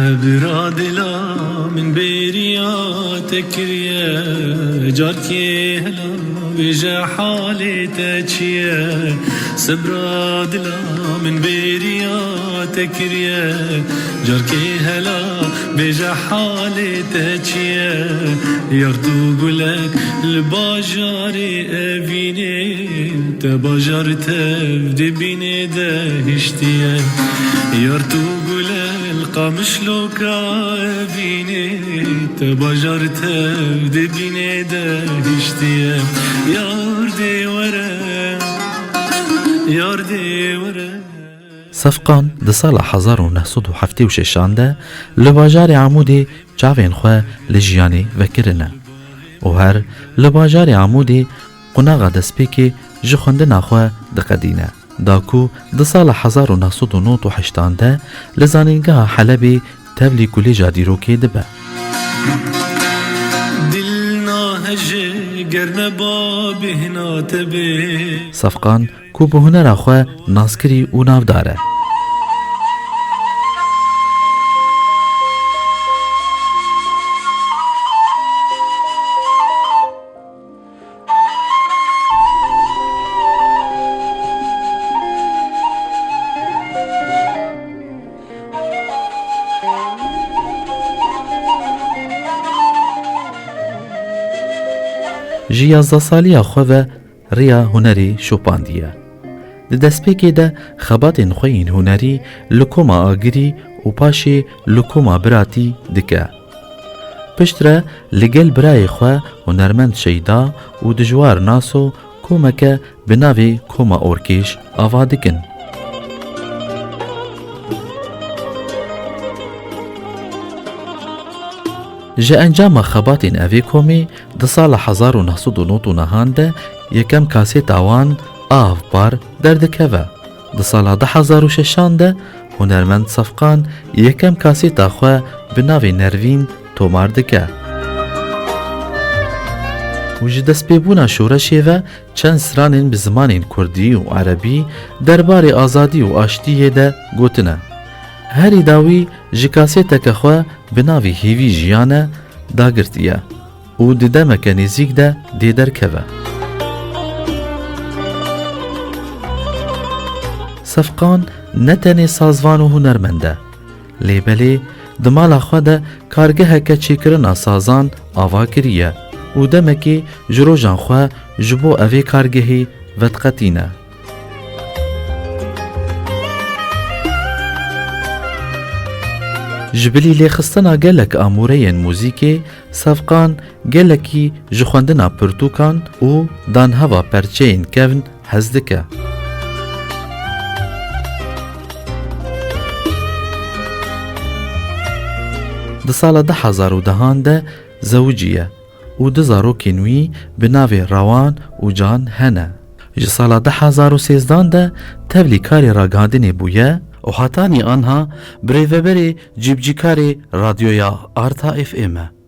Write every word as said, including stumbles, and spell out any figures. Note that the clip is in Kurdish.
Bira dila min bêriya te kiriye, carkê hela bêje halê te çi ye. Sebra dila min bêriya te kiriye, carkê hela bêje halê te çi ye. Yar tu gulek li bajarê evînê, te bajar tev di bînê de hiştiye. Yar tu gule li qamişloka evînê, te bajar tev di bînê de hiştiye. Yar dê were, yar dê were. Sefqan di sala hezar û neh sed û heftê û şeşan de li bajarê Amûdê çavên xwe li jiyanê vekirine û her li bajarê Amûdê qunaxa destpêkê ji xwendina xwe diqedîne, da ku di sala hezar û neh sed û nod û heştan de li Zanîngeha Helebê tevlî Kulêja Dîrokê dibe. Dil naheje ger neba bêhna te bê. Sefqan ku bi hunera xwe naskirî û navdar e. Ji yazdeh saliya xwe ve riya hunerê şopandiye. Di destpêkê de xebatên xwe yên hunerî li koma Agirî û paşê li koma Biratî dike. Piştre li gel birayê xwe hunermend Şeyda û Dijwar Naso komeke bi navê Koma Orkêş ava dikin. Ji encama xebatên evê komê di sala hezar û neh sed û nod û nehan de yekem kasêta wan Avpar derdikeve. Di sala du hezar û şeşan de hunermend Sefqan yekem kasêta xwe bi navê Nervîn tomar dike. Û ji destpêbûna şoreşê ve çend stranên bi zimanên kurdî û erebî derbarê azadî û aştiyê de gotine. Herî dawî ji kasêteke xwe bi navê Hêvî Jiyane dagirtiye û di demeke nêzîk de dê derkeve. Sefqan ne tenê sazvan û hunermend e, lê belê di mala xwe de kargeheke çêkirina sazan ava kiriye û demekê ji rojan xwe ji bo evê kargehê vediqetîne. Ji bilî lêxistina gelek amûreyên muzîkê, Sefqan gelekî ji xwendina pirtûkan û danheva perçeyên kevn hez dike. Di sala du hezar û dehan de zewiciye û du zarokên wî bi navê Rewan û Can hene. Ji sala du hezar û sêzdan de tevlî karê ragihandinê bûye û hetanî anha birêveberê cîbicîkarê Radyoya Arta F M e.